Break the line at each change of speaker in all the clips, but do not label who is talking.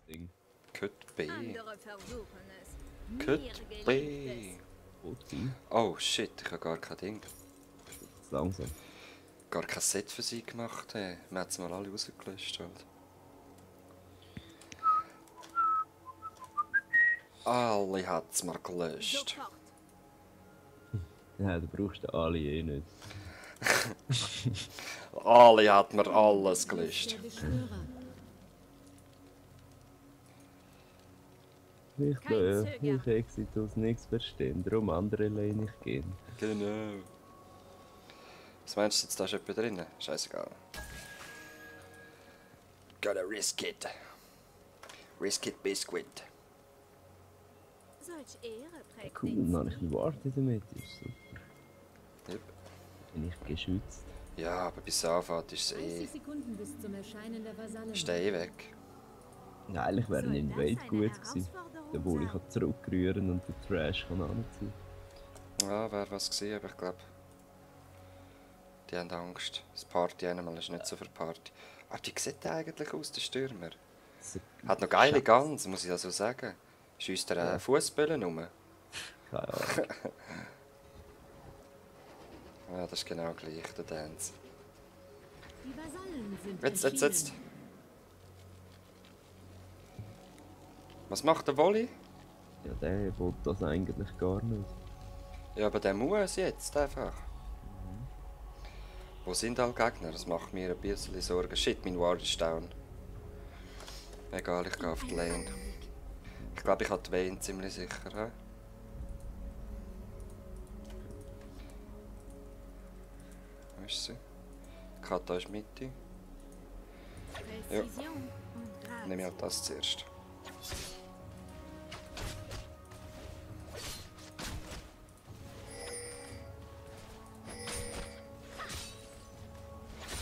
Ding.
Could be.
Andere versuchen es.
Could
Mir
be.
gelingt
Gut sein.
Oh shit, ich habe gar kein Ding.
Langsam.
Gar kein Set für sie gemacht. Hey. Wir haben sie mal alle rausgelöscht. Halt. Alle hat es mal
es.
gelöscht.
Sofort.
Ja, du brauchst den Ali eh nicht.
Alle hat mir alles gelöscht.
Der Beschwörer.
Ich exit aus nichts verstehen, darum andere lehne ich gehen.
Genau. Was meinst du jetzt, da ist jemand drin? Scheißegal. Gotta risk it. Risk it, Biscuit.
Solch Ehre prägt
Cool,
den
dann habe ich
Stil.
die Warte damit, ist super.
Yep.
Bin ich geschützt.
Ja, aber bis es anfängt ist es
30 Sekunden bis zum Erscheinen der Vasallen.
ist der weg.
Ja, eigentlich wäre ein
Soll das
Invade
eine
gut gewesen.
Herausforderung
Obwohl ich
sein?
kann zurückrühren und den Trash kann anziehen.
Ja, wäre was gewesen, aber ich glaube, die haben Angst. Das Party einmal ist nicht so für Party. Aber wie sieht der eigentlich aus, der Stürmer? Hat noch geile Guns, muss ich also sagen. Schiesst er
Ja.
Fußbällen rum?
Keine Ahnung.
Ja, das ist genau gleich, der Dance.
Die Vasallen sind
Jetzt.
erschienen.
Was macht der Volley?
Ja, der will das eigentlich gar nicht.
Ja, aber der muss jetzt einfach. Wo sind alle Gegner? Das macht mir ein bisschen Sorgen. Shit, mein Ward ist down. Egal, ich gehe auf die Lane. Ich glaube, ich habe die Vayne ziemlich sicher. He? Wo ist sie? Kata ist Mitte.
Präzision und Rat.
Nehme ich halt das zuerst.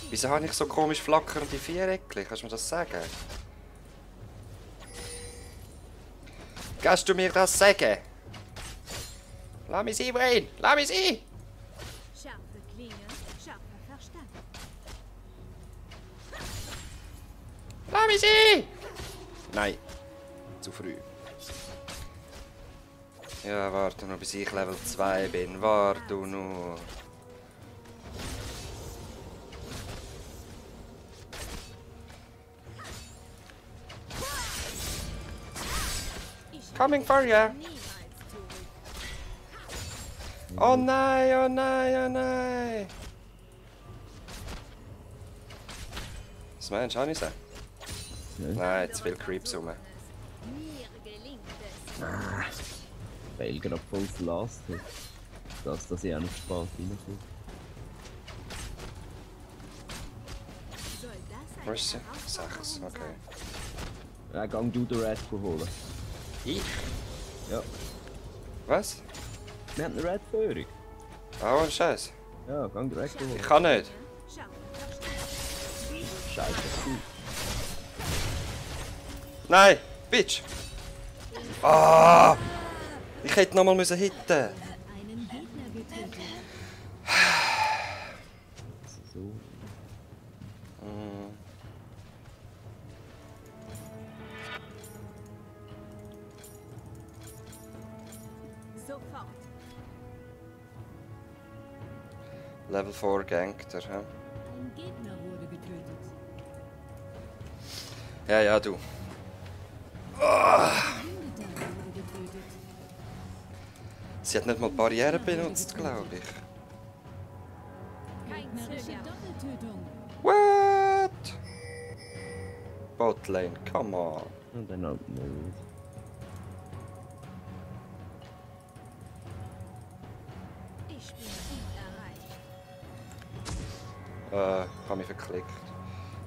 Wieso habe ich so komisch flackernde Viereckchen? Kannst du mir das sagen? Kannst du mir das sagen? Lass mich sein, Wayne! Lass mich sein!
Scharfe Klinge, scharfer Verstand.
Lass mich sein! Nein. Zu früh. Ja, warte noch, bis ich Level 2 bin. Warte nur. Coming for you!
Niemals zurück.
Oh nein, oh nein, oh nein! Was meinst du, habe ich sie? Nein, zu viel Creeps rum.
Mir gelingt es.
Weil gerade voll verlasst hat. Dass ich auch noch spät reinkomme.
Soll das
Wo
eine
ist sie?
Herausforderung
6, okay.
sein?
Ja, gang du den Red holen.
Ich?
Ja.
Was?
Wir haben eine Red-Führung.
Oh, ein Scheiß.
Ja, gang den Red
Ich
holen.
kann nicht.
Scharfer Verstand.
Scheiße, cool.
Nein, Bitch! Ah! Ich hätte nochmal müssen hitten.
Einen Gegner getötet.
So.
Sofort.
Level 4 Gangster, hä?
Ein Gegner wurde getötet.
Ja, ja, du.
Verbündeter wurde getötet.
Sie hat nicht mal Barrieren benutzt, glaube ich.
Kein
Gegnerische
Zögern.
Doppeltötung.
What? Botlane, come on.
Und dann halt nicht.
Ich bin unerreicht.
Hab mich verklickt.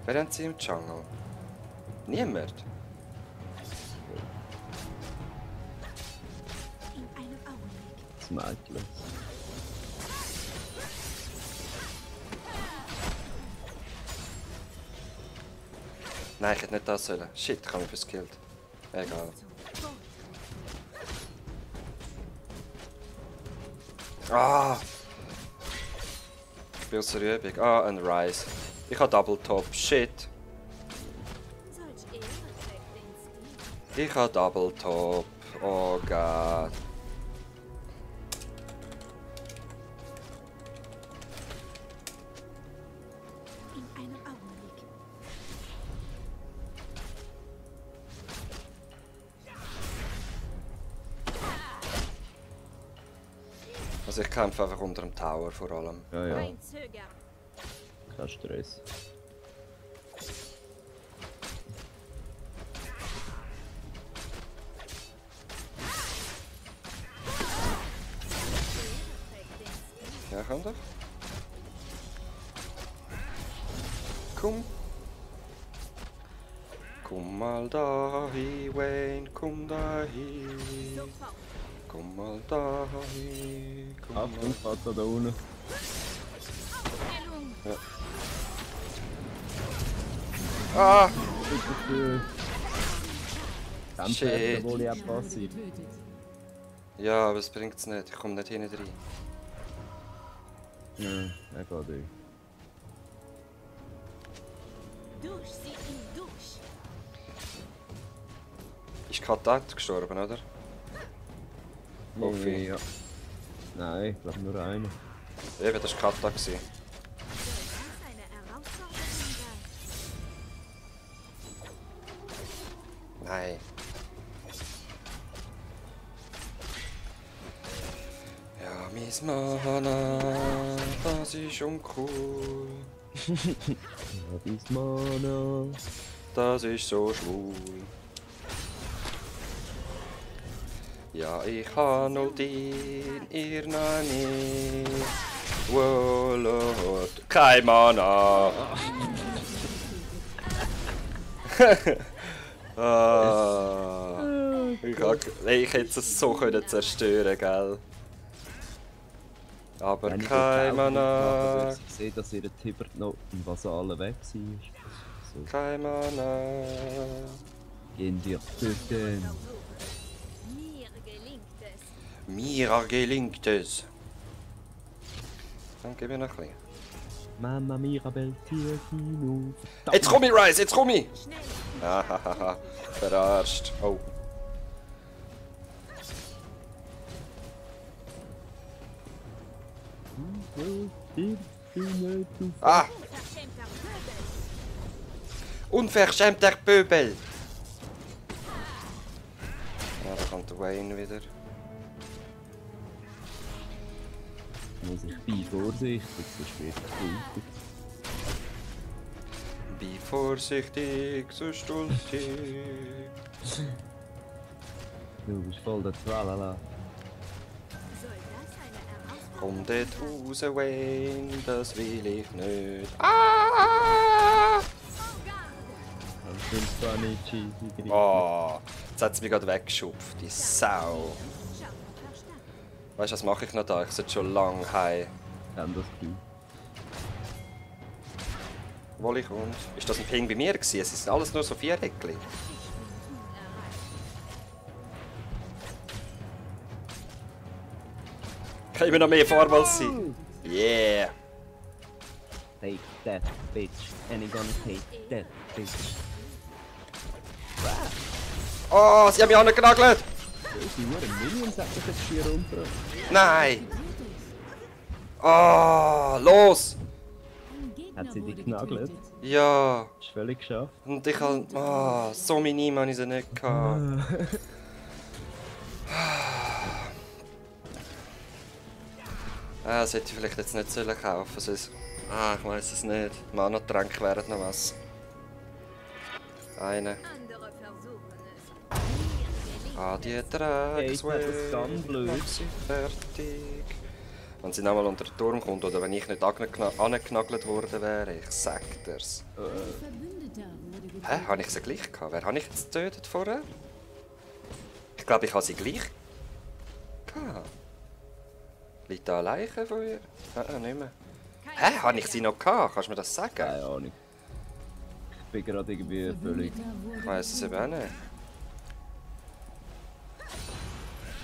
Wer haben sie im Jungle? Niemand?
In einem Augenblick.
Das Mädchen.
Nein, ich hätte nicht das sollen. Shit, ich habe mich verskillt. Egal. Ah! Ich bin aus der Übung. Ah, ein Rise. Ich habe Double Top. Shit.
Solch Ehre trägt den Stil.
Ich habe Double Top. Oh Gott.
In einem Augenblick.
Also ich kämpfe einfach unter dem Tower vor allem.
Ja, ja,
Kein Zögern.
kein Stress.
Ja, komm doch. Komm. Komm mal dahin, Wayne, komm dahin.
Sofort.
Komm mal dahin, komm
Achtung,
mal.
Vater da unten.
Aufstellung.
Ah!
Bitte. Kämpfen,
Shit.
obwohl ich auch
Gegner wurde
passiv.
getötet.
Ja, aber es bringt's nicht. Ich komme nicht hinten rein.
Ja, er geht durch.
Durch sie ihn durch.
Ist Katat gestorben, oder? Hoffe ich.
Ja. Nein, ich glaube nur einer.
Eben, das war Kata.
Soll das eine Herausforderung sein?
Nein. Ja, mein Mana, das ist uncool.
Ja, dies Mana.
Das ist so schwul. Ja, ich habe noch den, ihr noch nicht. Oh Lord. Kein Mana. Ich hätte es so können zerstören, gell? Aber
Wenn ich
kein Mana.
Ich sehe, dass ihr Tibbert noch im Vasalen weg war. So,
Kein Mana.
gehen wir töten.
Mir gelingt es.
Mir gelingt es. Dann gib mir noch ein bisschen.
Mama Mirabel Tierkino.
Jetzt komm ich, Rise, jetzt komm ich!
Schnell.
Hahaha, verarscht. Oh. Ah!
Unverschämter Vögel.
Unverschämter Pöbel! Ja, da kommt der Wayne wieder.
Muss ich bei vorsichtig, sonst wird es gut.
Be vorsichtig, so stolzig.
Du bist voll der Tralala.
Soll das eine Herausforderung
Komm dort raus, Wayne, das will ich nicht. Ah!
Ich bin zwar nicht cheesy.
Oh, jetzt hat sie mich gerade weggeschupft, die Sau.
Schau, verstanden.
Weißt du, was mache ich noch da? Ich sollte schon lang heim.
Ich habe das Gefühl.
Wo ich und? Ist das ein Ping bei mir gewesen? Es sind alles nur so Viereckli. Kann ich mir noch mehr fahren als sie? Yeah!
Take that, bitch. And I'm gonna take that, bitch.
Oh, sie haben mich angenagelt!
Die Minions hat sich jetzt hier runter.
Nein! Oh, los!
Ein Gegner
Hat sie dich
wurde
genagelt?
getötet.
Ja!
Ist völlig geschafft.
Und ich halt. Oh, so minim habe ich sie nicht gehabt. Das hätte ich vielleicht jetzt nicht sollen kaufen sonst. Ich weiß es nicht. Mana-Tränke wären noch was. Eine.
Andere versuchen es. Mir gelingt
Ah, die
Hey,
Tränke.
ich fand das ganz blöd.
Fertig. Wenn sie nochmal unter den Turm kommt oder wenn ich nicht angeknagelt worden wäre, ich sag dir's.
Ein Verbündeter wurde getötet.
Hä? Habe ich sie gleich gehabt? Wer habe ich jetzt getötet vorher? Ich glaube, ich habe sie gleich gehabt. Liegt da eine Leiche von ihr? Nicht mehr. Hä? Habe ich sie noch gehabt? Kannst du mir das sagen?
Keine Ahnung. Ich bin gerade irgendwie völlig.
Verbündeter wurde
Ich weiss es eben auch nicht.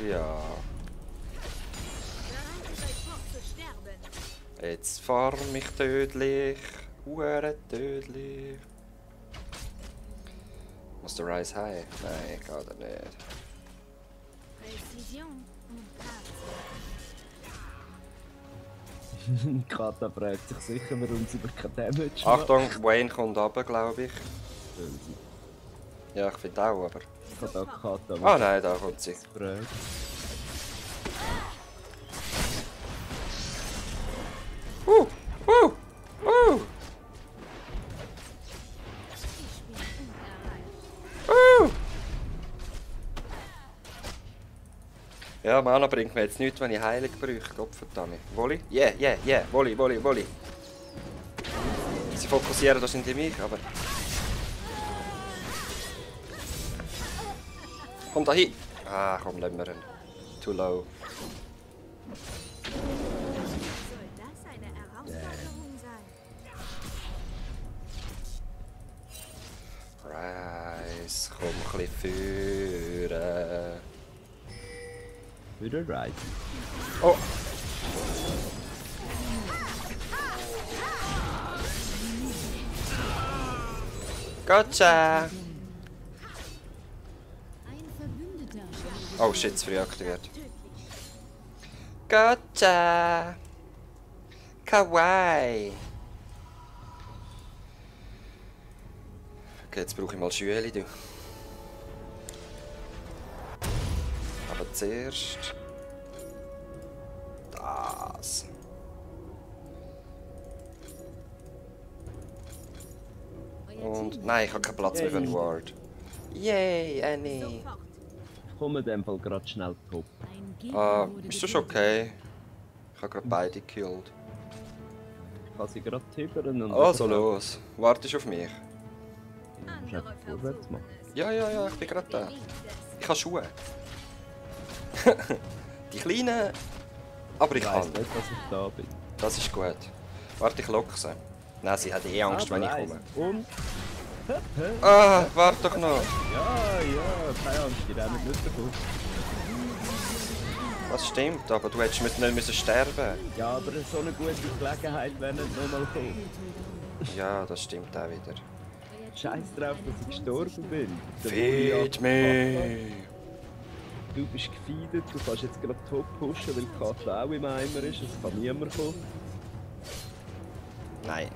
Ja.
Bereitet euch vor zu sterben.
Jetzt farm ich tödlich. Hure tödlich. Muss der Rise high? Nein, geht er nicht.
Präzision und Grazie.
Kata fragt sich sicher, warum sie kein Damage macht.
Achtung, Wayne kommt runter, glaube ich.
Böse.
Ja, ich finde auch, aber...
Ich habe da Kata.
Ah nein, da kommt sie.
Fragt.
Uh!
Ich bin unerreicht.
Ja, Mana bringt mir jetzt nichts, wenn ich Heilig bräuchte. Gottverdammt. Volley? Yeah. Volley. Sie fokussieren wahrscheinlich mich, aber... Komm da hin! Ah, komm, lassen wir ihn. Too low.
Soll das eine Herausforderung sein?
Rise, komm ein bisschen führen.
Wieder right.
Oh! Gotcha!
Ein Verbündeter.
Oh shit, zu früh aktiviert.
Tödlich.
Gotcha! Kawaii! Okay, jetzt brauche ich mal Schüeli, du. Aber zuerst... das. Und... Nein, ich habe keinen Platz mehr für einen Ward. Yay, Annie!
Sofort.
Ich komme in dem Fall gerade schnell top.
Ein Gegner
Ah,
wurde
ist das schon
getötet.
okay? Ich habe gerade beide gekillt.
Ich kann sie gerade tippern und...
Also los, wartest auf mich?
Du musst
Andere
einfach vorwärts
versuchen
machen.
es.
Ja, ich bin gerade da.
Gelingt es.
Ich habe Schuhe. Die kleinen... Aber ich
Ich weiss
kann.
nicht, dass ich da bin.
Das ist gut. Warte, ich lock sie. Nein, sie hat eh Angst, wenn ich komme.
Und...
Ah, warte doch noch.
Ja, keine Angst, die rennen nicht davon.
Das stimmt, aber du hättest nicht müssen sterben.
Ja, aber so eine gute Gelegenheit wäre nicht nochmal kommen.
Ja, das stimmt auch wieder.
Scheiß drauf, dass ich gestorben bin. Der
Feed
Goliath-
me!
Du bist gefeedet, du kannst jetzt gerade top pushen, weil Kata auch im Eimer ist, es kann niemand kommen.
Nein.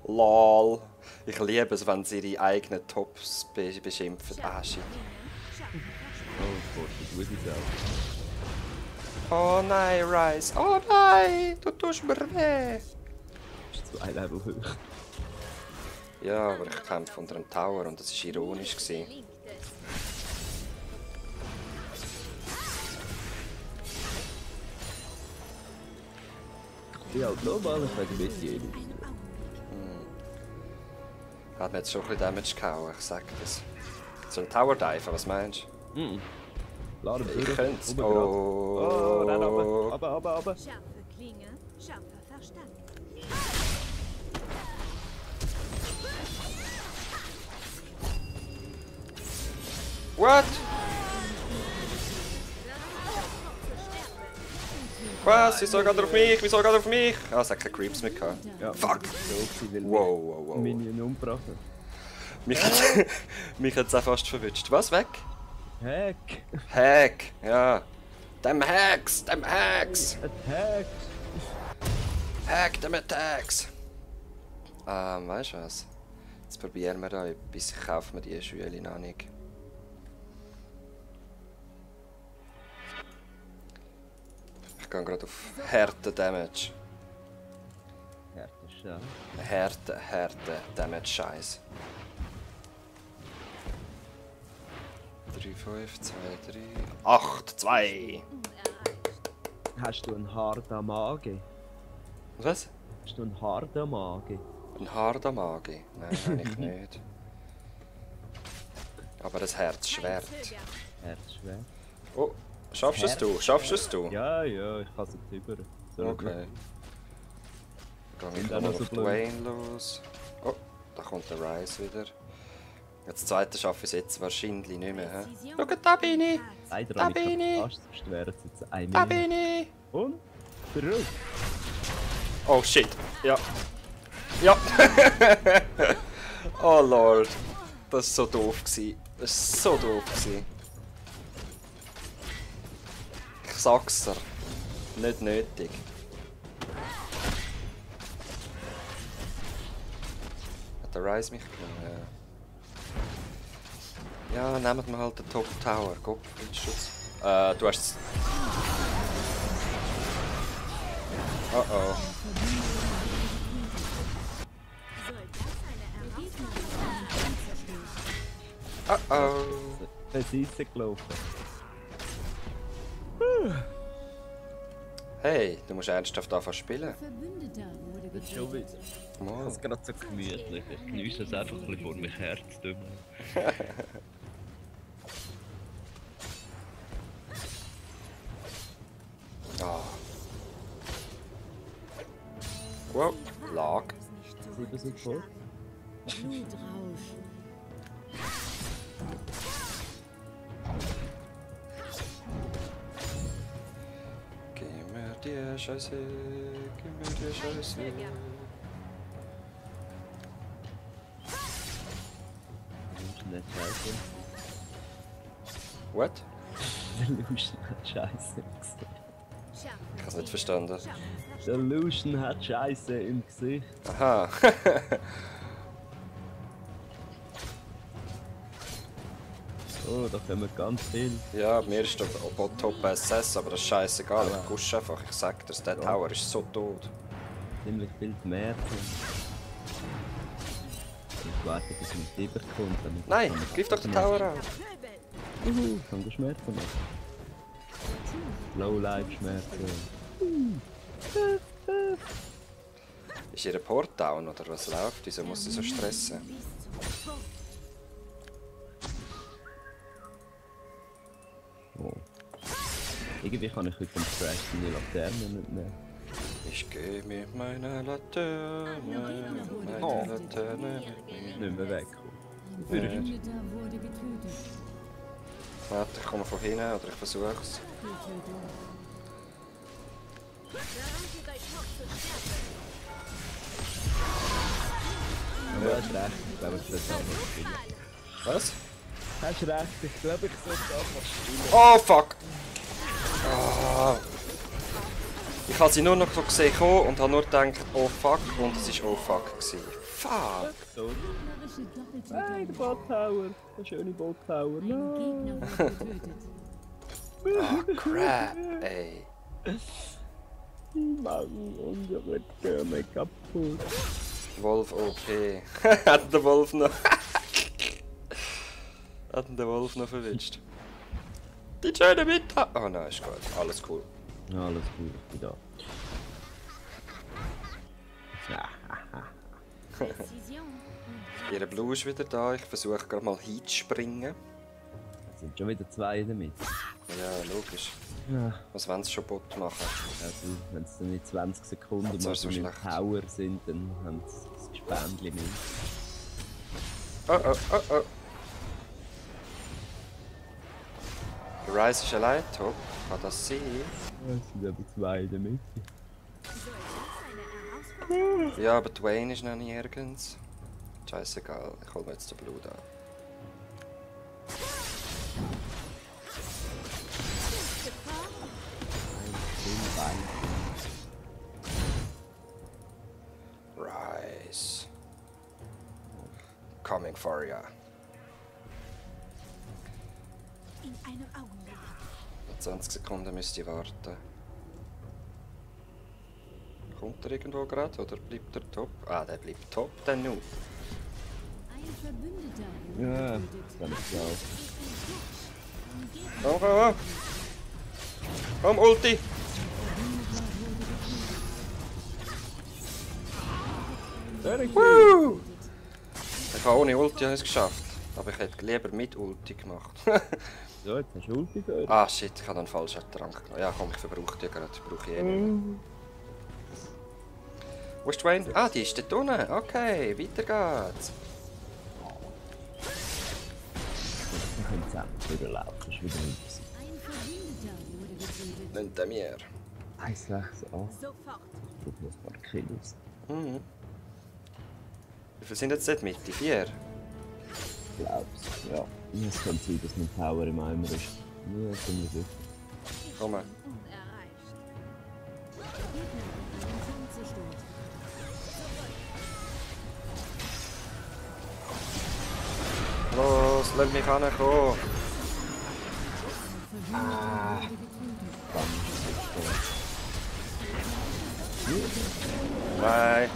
Lol. Ich liebe es, wenn sie ihre eigenen Tops beschimpfen. Ah, shit.
Schaffen
Oh Gott, das muss ich sagen.
Oh nein, Rise. Oh nein, du tust mir weh.
Das ist 2 Level hoch.
Ja, aber ich kämpfe unter einem Tower und das war ironisch.
Gelingt es.
Ich bin halt normal, ich werde mit jedem.
Hat mir jetzt schon ein bisschen Damage gehauen, ich sag das. So ein Tower Dive, was meinst du?
Klar,
Ich könnte es.
Oh, renn runter.
Scharfe Klinge, scharfer Verstand.
What? Was? Wieso geht er auf mich? Wieso geht er auf mich? Ah, es hat keine Creeps mehr gehabt.
Ja,
Fuck!
So gewesen, weil
Wow.
Minion umgebracht.
Mich hat es auch fast verwünscht. Was? Weg?
Hack!
Hack! Ja. Dem Hacks! Dem Hacks!
Attack!
Hack dem Attacks! Weißt du was? Jetzt probieren wir da etwas. Ich kaufe mir die Schüle noch nicht. Ich gehe gerade auf Härte Damage.
Härter Schau.
Härte Damage Scheiß. 3, 5, 2, 3, 8, 2!
Hast du einen harten Magen?
Was?
Hast du einen harten Magen?
Ein harter Magi? Nein, habe ich nicht. Aber ein Herzschwert.
Herzschwer?
Oh, schaffst es du? Schaffst es du?
Ja, ich kann es jetzt über. So
Okay. Dann gehe ich
Sind auch
mal
noch so
auf
blöd.
Dwayne los. Oh, da kommt der Rise wieder. Jetzt das zweite schaffe ich es jetzt wahrscheinlich nicht mehr. He? Schau, da bin ich!
Leider
Da
habe ich
bin ich.
fast, sonst wäre es jetzt ein
Da
Minute.
bin ich!
Und zurück.
Oh shit! Ja. Ja! Oh Lord. Das war so doof. Das war so doof. Ich sag's dir. Nicht nötig. Hat der Rise mich genommen? Ja, nehmt mir halt den Top Tower. Gott, Schutz. Du hast es. Oh oh.
Soll das eine
Oh oh.
Präzise gelaufen.
Hey, du musst ernsthaft anfangen zu spielen.
Verbündeter wurde
Das ist schon
getötet.
wieder. Ich
Mal.
habe es gerade so gemütlich. Ich genieße es einfach ein bisschen vor mich her zu dümmeln.
Ah. Wow, lag.
Sieht das so vor?
Blutrausch.
Gib mir die Scheiße, gib mir die Scheiße.
Nicht scheiße.
What?
Der Lucian hat Scheiße im Gesicht.
Ich hab's nicht verstanden.
Der Lucian hat Scheiße im Gesicht.
Aha.
Oh, da kommen ganz viel.
Ja, mir ist der Bot Top SS, aber das ist scheißegal. Ich push einfach. Ich sag dir, der Tower ist so tot.
Ziemlich viel mehr. Ich warte, bis mein Fieber kommt. Damit
Nein, greif doch den Tower an.
Kann du Schmerzen machen? Low-Life-Schmerzen.
Ist ihr Port down oder was läuft? Wieso muss sie so stressen?
Oh. Irgendwie kann ich heute am Crash meine Laterne nicht mehr.
Ich gehe mit meiner Laterne, meine
Oh.
Laterne.
Nicht mehr wegkommen.
Ein Verbündeter wurde getötet.
Warte, ich komme von hinten oder ich versuch's.
Getötet.
Aber hast recht, ich glaube, ich sollte einfach spielen.
Was?
Hast recht, ich glaube, ich sollte einfach spielen.
Oh fuck! Ah. Ich habe sie nur noch so gesehen kommen und habe nur gedacht, oh fuck, und es war oh fuck gewesen. Fuck!
So.
Gegnerische
Nein, der
Doppeltötung.
Bot-Tower. Der schöne Bot-Tower.
Ein
Nein.
Gegner wurde getötet.
Oh crap, ey.
Mann, unsere Türme kaputt.
Wolf OP. Hat der Wolf noch. Hat der Wolf noch verwitscht. Die schöne Mittag. Oh nein, ist gut. Alles cool.
Ja, alles gut, ich bin da. Ja,
Präzision.
Ihre Blue ist wieder da. Ich versuche gerade mal hinzuspringen.
es sind schon wieder zwei damit.
Ja, logisch.
Ja,
Was wollen sie schon Bot machen?
also, wenn es dann in 20 Sekunden
Das
mal
wär so
so im
schlecht.
Tower sind, dann haben sie das Gespendli mit.
Oh oh oh oh. Der Rise ist allein top. Kann das sein?
Ja, es sind aber zwei in der Mitte.
Soll das eine Herausforderung?
Ja, aber Dwayne ist noch nirgends. Scheißegal, ich hol mir jetzt den Blut an. Rise. Coming for ya.
In einem Augenblick.
20 Sekunden müsst ihr warten. Kommt er irgendwo gerade oder bleibt er top? Ah, der bleibt top dann nur.
Ein Verbündeter
Ja,
wurde getötet.
ganz klar.
Komm, komm, komm! Komm, Ulti! Woo! Ich habe ohne Ulti es geschafft. Aber ich hätte lieber mit Ulti gemacht.
So, jetzt hast du Ulti gehört.
Ah shit, ich habe einen falschen Trank genommen. Ja komm, ich verbrauche die gerade. Ich brauche eh nicht mehr. Wo ist Dwayne? Ah, die ist dort unten. Okay, weiter geht's.
Dann können sie einfach wieder laufen, das ist wieder nicht so.
Ein Verbündeter wurde getötet.
Hinter mir.
1, 6, 8,
Sofort.
ich muss mal Kills.
Mhm. Wie viele sind jetzt dort mit? Die 4?
Glaub's, ja. Es kann sein, dass mein Tower im Eimer ist. Ja, bin mir sicher.
Komm mal.
Unerreicht.
Einen Turm zerstört.
Los, lass mich rankommen.
Ah,
Nein.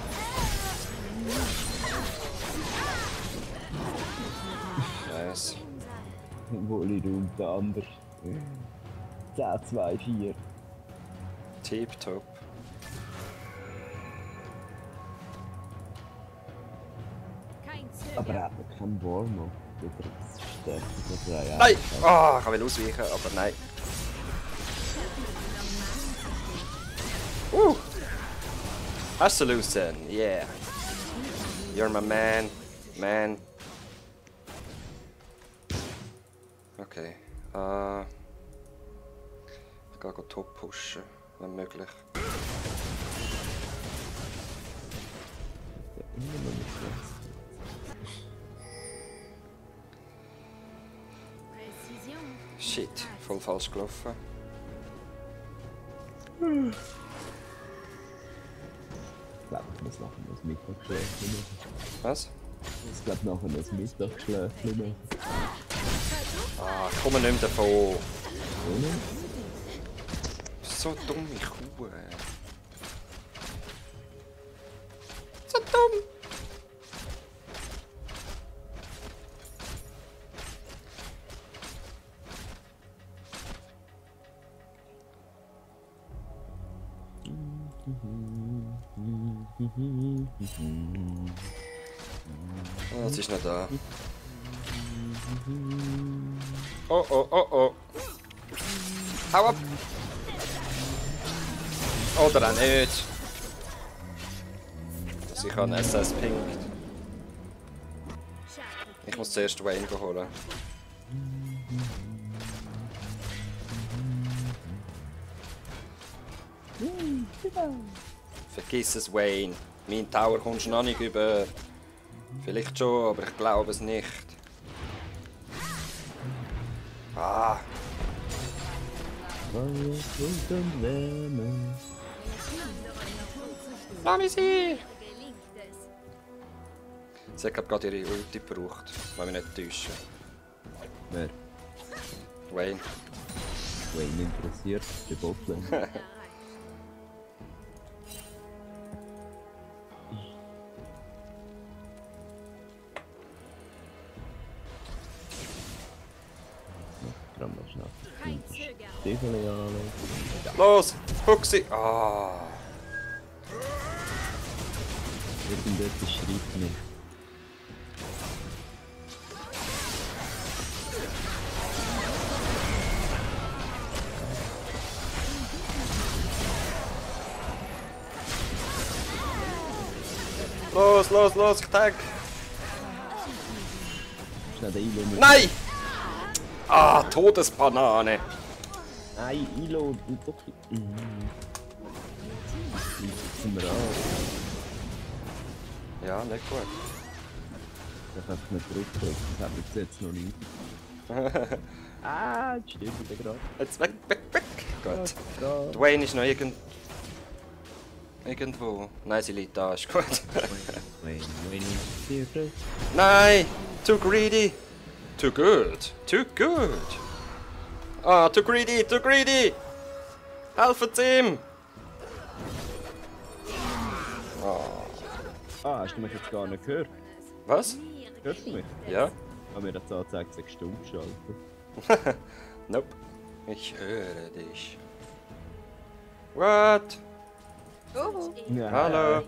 Nice.
Wohl du der andere. 10, 2, 4.
Tip-top.
Kein
Aber
Zögern.
er hat noch keinen Warm-up. Oder das Stärke oder ja.
Nein! Ah, ich will ausweichen, aber nein. Hast du Lucen? Yeah. You're my man. Man. Okay. Ich gehe top pushen, wenn möglich.
Immer noch nicht schlecht.
Präzision.
Shit, voll falsch gelaufen.
Ich glaube, ich muss nachher noch ein Mittagsschläfchen machen.
Was?
Ich glaube, nachher noch ein Mittagsschläfchen machen.
Ah, ich komme nicht mehr davon.
Oder?
So dumme Kuh. So dumm. Oh, sie ist noch da. Oh, oh, oh, oh. Hau ab! Oder auch nicht. Dass ich an SS pinkt. Ich muss zuerst Wayne holen. Vergiss es, Wayne. Mein Tower kommst du noch nicht über. Vielleicht schon, aber ich glaube es nicht. Ah, lass mich sein!
Gelingt es.
Sie hat glaub gerade ihre Ulti gebraucht, wenn wir nicht täuschen.
Wer?
Wayne.
Wayne interessiert, der Botlane.
Erreicht.
Dran mal schnell.
Kein Zögern.
Stiefel anlegen.
Los! Fuchsi! Ah!
Irgendetwas schreibt nicht.
Los, los, los, ich tag!
Schnell den Ilo mit.
Nein! Ah, Todesbanane!
Nein, Ilo, du doch. Zum Rad.
Ja, nicht gut.
Ich kann nicht drücken, das hat bis jetzt noch nicht. Ah, jetzt stirbt er gerade.
Jetzt weg, weg, weg! Gut.
Da.
Dwayne ist noch irgendwo. Nein, sie liegt da, ist gut.
Wayne stirbt.
Nein! Too greedy! Too good! Too good! Ah, too greedy! Too greedy! Helfen Sie ihm!
Ah, hast du mich jetzt gar nicht gehört?
Was?
Hörst du mich?
Ja?
Haben mir das angezeigt, 6 Stunden geschaltet.
Nope. Ich höre dich. What?
Ja,
Hallo?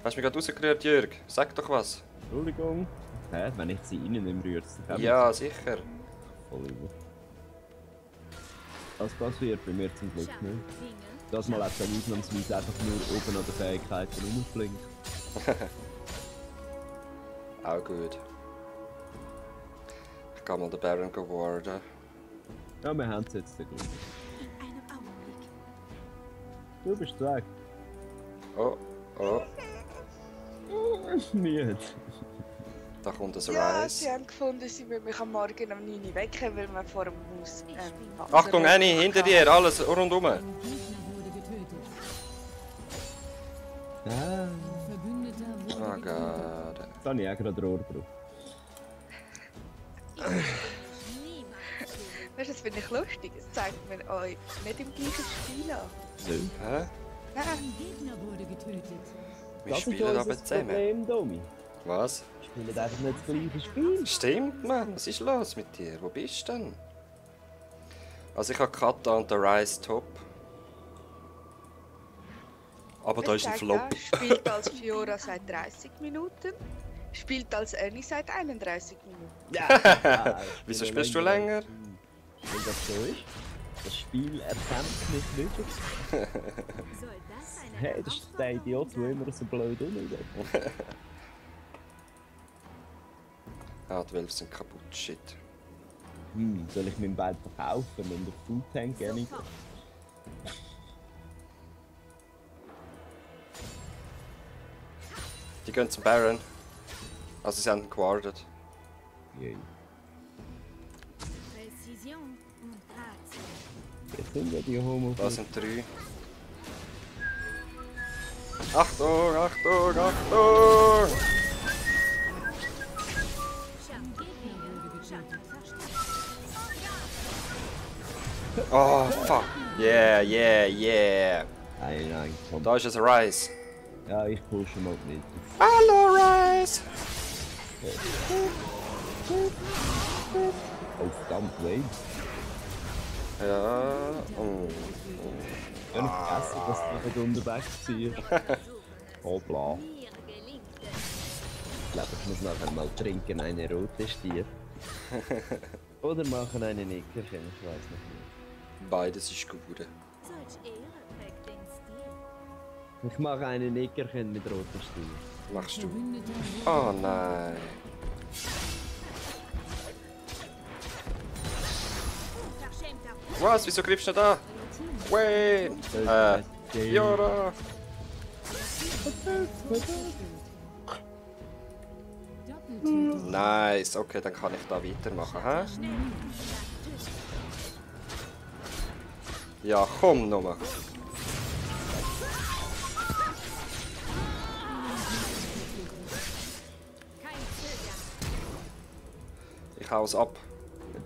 Hast du mich gerade rausgerührt, Jörg? Sag doch was.
Entschuldigung. Hä, wenn ich sie reinnehme, rührt es sich
Ja, sicher.
voll über. Das passiert bei mir zum Glück nicht.
Klingel.
Das Mal hat es dann ausnahmsweise einfach nur oben an den Fähigkeiten rumflinkt.
Auch gut. Ich kann mal den Baron gewarden.
Ja, wir haben es jetzt gleich.
In einem Augenblick.
Du bist weg.
Oh, oh.
Müde.
Da kommt ein
Ja,
Rise.
sie haben gefunden, sie müssen mich am Morgen um 9 Uhr wecken, weil man vor dem Haus...
Achtung, Annie, hinter dir, alles rundum.
Ein Gegner wurde getötet.
Ah,
Ein Verbündeter
Oh
wurde getötet.
Gott.
da habe ich auch gerade Rohr drauf.
Weißt du, das finde ich lustig. Es zeigt mir euch nicht im gleichen Spiel an.
So.
Hä?
Nein,
Ein Gegner wurde getötet.
Wir
Das ist
spielen aber
unser
zusammen.
Problem, Domi.
Was?
Wir spielen einfach nicht das gleiche Spiel.
Stimmt, Mann. Was ist los mit dir? Wo bist du denn? Also ich habe Kata und der Rise top. Aber da ist ein Flop.
Spielt als Fiora seit 30 Minuten. Spielt als Annie seit 31 Minuten.
Ja.
Wieso spielst du länger?
Weil das so ist. Das Spiel erkennt mich nicht.
Soll das eine
Hey, das ist der Idiot, der immer so blöd rumgeht.
Ah, die Wölfe sind kaputt. Shit.
Soll ich meinen Ball verkaufen und auf Food Tank gehen?
Die gehen zum Baron. Also sie haben ihn gewartet.
Yay.
Präzision und Grazie.
Jetzt sind ja die Homo.
Da sind 3. Achtung, Achtung, Achtung!
Ein Gegner wurde getötet.
Oh, fuck. Yeah, yeah, yeah.
Nein, komm.
Da ist ein Rise.
Ja, ich pushe mal nicht.
Hallo, Rise!
Oh, verdammt, wait.
Ja. Oh.
Ich habe vergessen, dass du nicht unterwegs war. Hoppla.
Mir gelingt es.
Ich glaube, ich muss nachher mal trinken, eine rote Stier. Oder machen eine Nickerchen, ich weiß nicht mehr.
Beides ist gut.
Solch Ehre prägt den Stil.
Ich mache eine Nickerchen mit roter Stier.
Machst du?
Verbündeter wurde
Oh nein.
Unverschämter
Was? Wieso greifst du nicht an? Wayne! Fiora!
Doppeltötung.
Nice, okay, dann kann ich da weitermachen, hä? Ja, komm nochmal.
kein Zögern.
Ich hau's ab.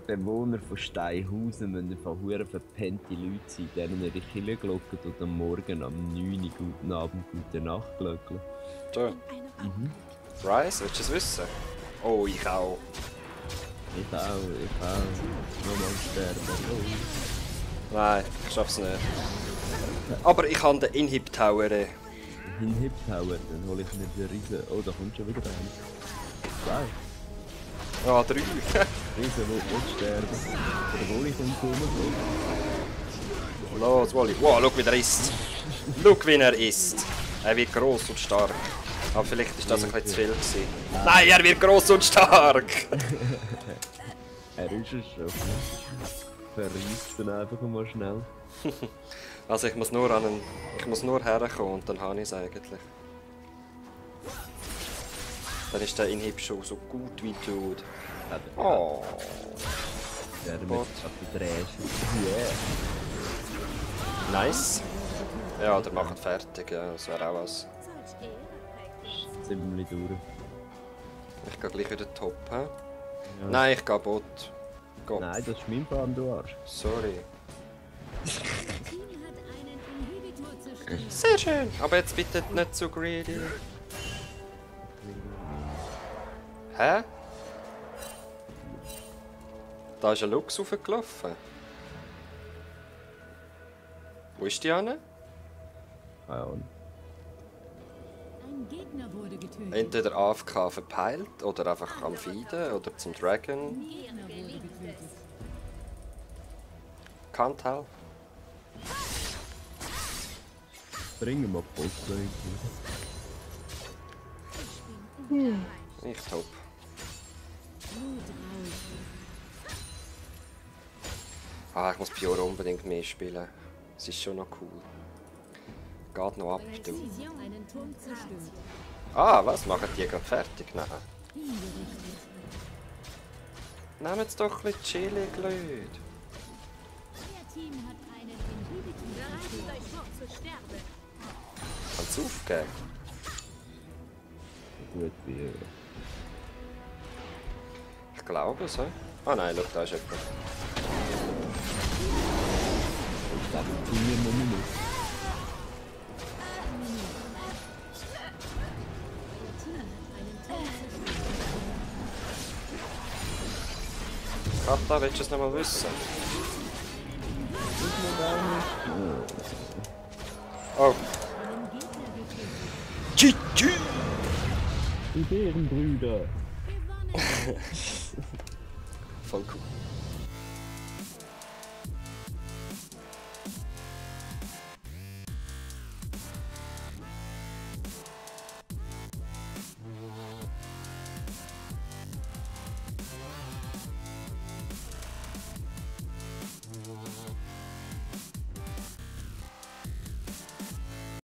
Die Bewohner von Steinhausen müssen von Huren verpennte Leute sein, denen ihre Kille glocken und am Morgen am 9 Uhr guten Abend, gute Nacht glöckeln.
So,
In einem Augenblick.
Rise, willst du es wissen? Oh, ich auch.
Ich auch. Nochmal sterben. Oh.
Nein, ich schaff's nicht. Aber ich habe den Inhib Tower.
In Hip Tower, dann hole ich mir den Riesen. Oh, da kommt schon wieder einer. 2.
Ah, 3.
Riesen will nicht sterben. Der Wolli kommt rum.
Los, Wally. Wow, schau, wie er isst. Schau, wie er isst. Er wird gross und stark. Aber vielleicht ist das ein bisschen zu viel gewesen. Nein, er wird gross und stark!
Er ist es schon. Verreist dann einfach mal schnell.
Also ich muss nur herkommen und dann habe ich es eigentlich. Dann ist der Inhib schon so gut wie tot. Oh.
Der mit
Gott.
die Dresche. Yeah.
Nice. Ja, der macht fertig, ja, das wäre auch was.
Solch Ehre prägt den Stil.
Ziemlich durch.
Ich gehe gleich wieder top, hä?
Ja.
Nein, ich gehe Bot. Gott.
Nein, das ist mein Farm, du Arsch.
Sorry.
Team hat einen Inhibitor zerstört.
Sehr schön. Aber jetzt bitte nicht so greedy. Hä? Da ist ein Lux raufgelaufen. Wo ist die Anne?
Ja,
Ein Gegner wurde getötet.
Entweder AFK verpeilt oder einfach am Feeden oder zum Dragon.
Ein Gegner wurde getötet.
Can't help.
bringen wir Boss rein.
Ich bin unerreicht.
Ich top. Ah, ich muss Piora unbedingt mehr spielen. Es ist schon noch cool. Geht noch ab, du.
Präzision einen Turm zerstört.
Ah, was? Machen die gerade fertig? Nein.
Hingerichtet.
Nehmt es doch ein bisschen chillig, Leute.
Euer Team hat einen Inhibitor
Bereitet
zerstört.
euch vor zu sterben.
Kannst du aufgeben?
Gut wie.
Ich glaube so. Ah nein, schau, da ist jemand.
Ich dachte, hier muss man nicht.
Kata, willst du es noch mal wissen? Oh. GG!
Die Bärenbrüder.
Gewonnen.
Voll cool.